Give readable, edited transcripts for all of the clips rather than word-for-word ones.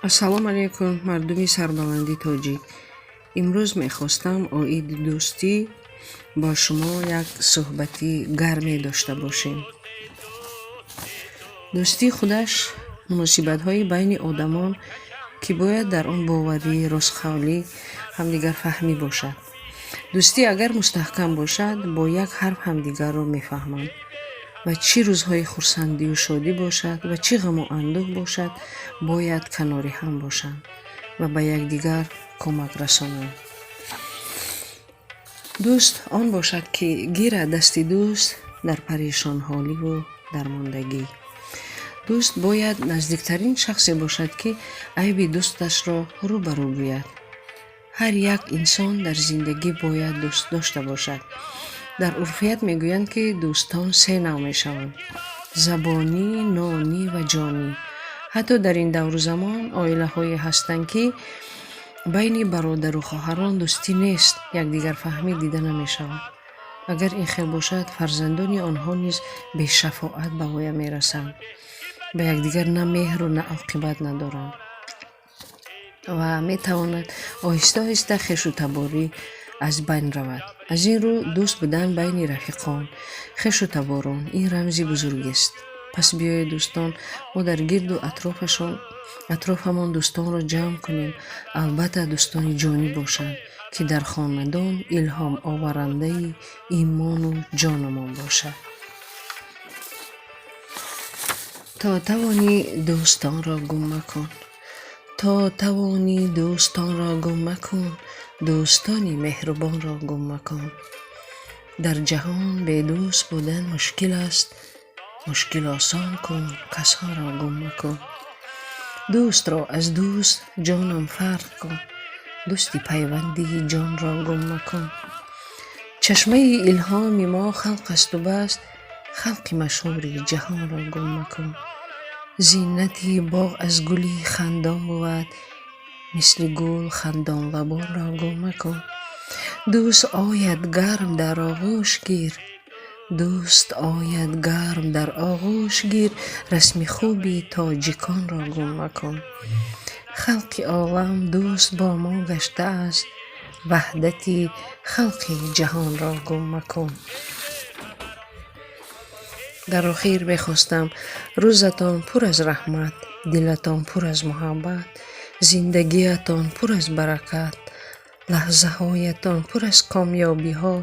Ассалому алайкум, мардуми сарбаланди тоҷик. Имрӯз мехостам оиди дӯстӣ бо шумо як суҳбати гарме дошта бошем. Дӯстӣ худаш муносибатҳои байни одамон, ки бояд дар он боварӣ, ростқавлӣ, ҳамдигарфаҳмӣ бошад. Дӯстӣ агар мустаҳкам бошад, бо як ҳарф ҳамдигарро мефаҳманд ва чӣ рӯзҳои хурсандию шодӣ бошад ва чӣ ғаму андӯҳ бошад, бояд канори ҳам бошанд ва ба якдигар кӯмак расонанд. Дӯст он бошад, ки гирад дасти дӯст дар парешонҳоливу дармондагӣ. Дӯст бояд наздиктарин шахсе бошад, ки айби дӯсташро рӯ ба рӯ гӯяд. Ҳар як инсон дар зиндагӣ бояд дӯст дошта бошад. Дар урфият мегӯянд, ки дӯстон се навъ мешаванд: забонӣ, нонӣ ва ҷонӣ. Ҳатто дар ин давру замон оилаҳое ҳастанд, ки байни бародару хоҳарон дӯстӣ нест, якдигарфаҳмӣ дида намешавад. Агар ин хел бошад, фарзандони онҳо низ бешафоат ба воя мерасанд, ба якдигар на меҳру на оқибат надоранд ва метавонад оҳиста оҳиста хешу таборӣ аз байн равад. Аз ин рӯ, дӯст будан байни рафиқон, хешу таборон ин рамзи бузургест. Пас биёед, дӯстон, мо дар гирду атрофамон дӯстонро ҷамъ кунем. Албатта, дӯстони ҷонӣ бошанд, ки дар хонадон илҳом оварандаи имону ҷонамон бошад. То тавонӣ, дӯстонро гум макун. То тавонӣ, дӯстонро гум макун, дӯстони меҳрубонро гум макун. Дар ҷаҳон бедӯст будан мушкил аст, мушкил осон кун, касҳоро гум макун. Дӯстро аз дӯст, ҷонам, фарқ кун, дӯсти пайванди ҷонро гум макун. Чашмаи илҳоми мо халқ асту бас, халқи машҳури ҷаҳонро гум макун. Зинати боғ аз гули хандон бувад, мисли гул хандонлабонро гум макун. Дӯст ояд, гарм дар оғӯш гир, дӯст ояд, гарм дар оғӯш гир, расми хуби тоҷиконро гум макун. Халқи олам дӯст бо мо гаштааст, ваҳдати халқи ҷаҳонро гум макун. Дар охир мехостам рӯзатон пур аз раҳмат, дилатон пур аз муҳаббат, зиндагиатон пур аз баракат, лаҳзаҳоятон пур аз комёбиҳо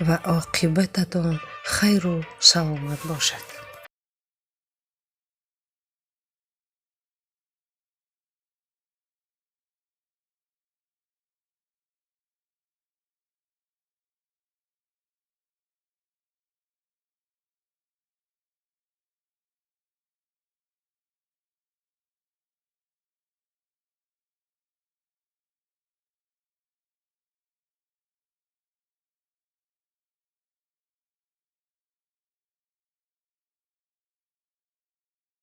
ва оқибататон хайру саломат бошад.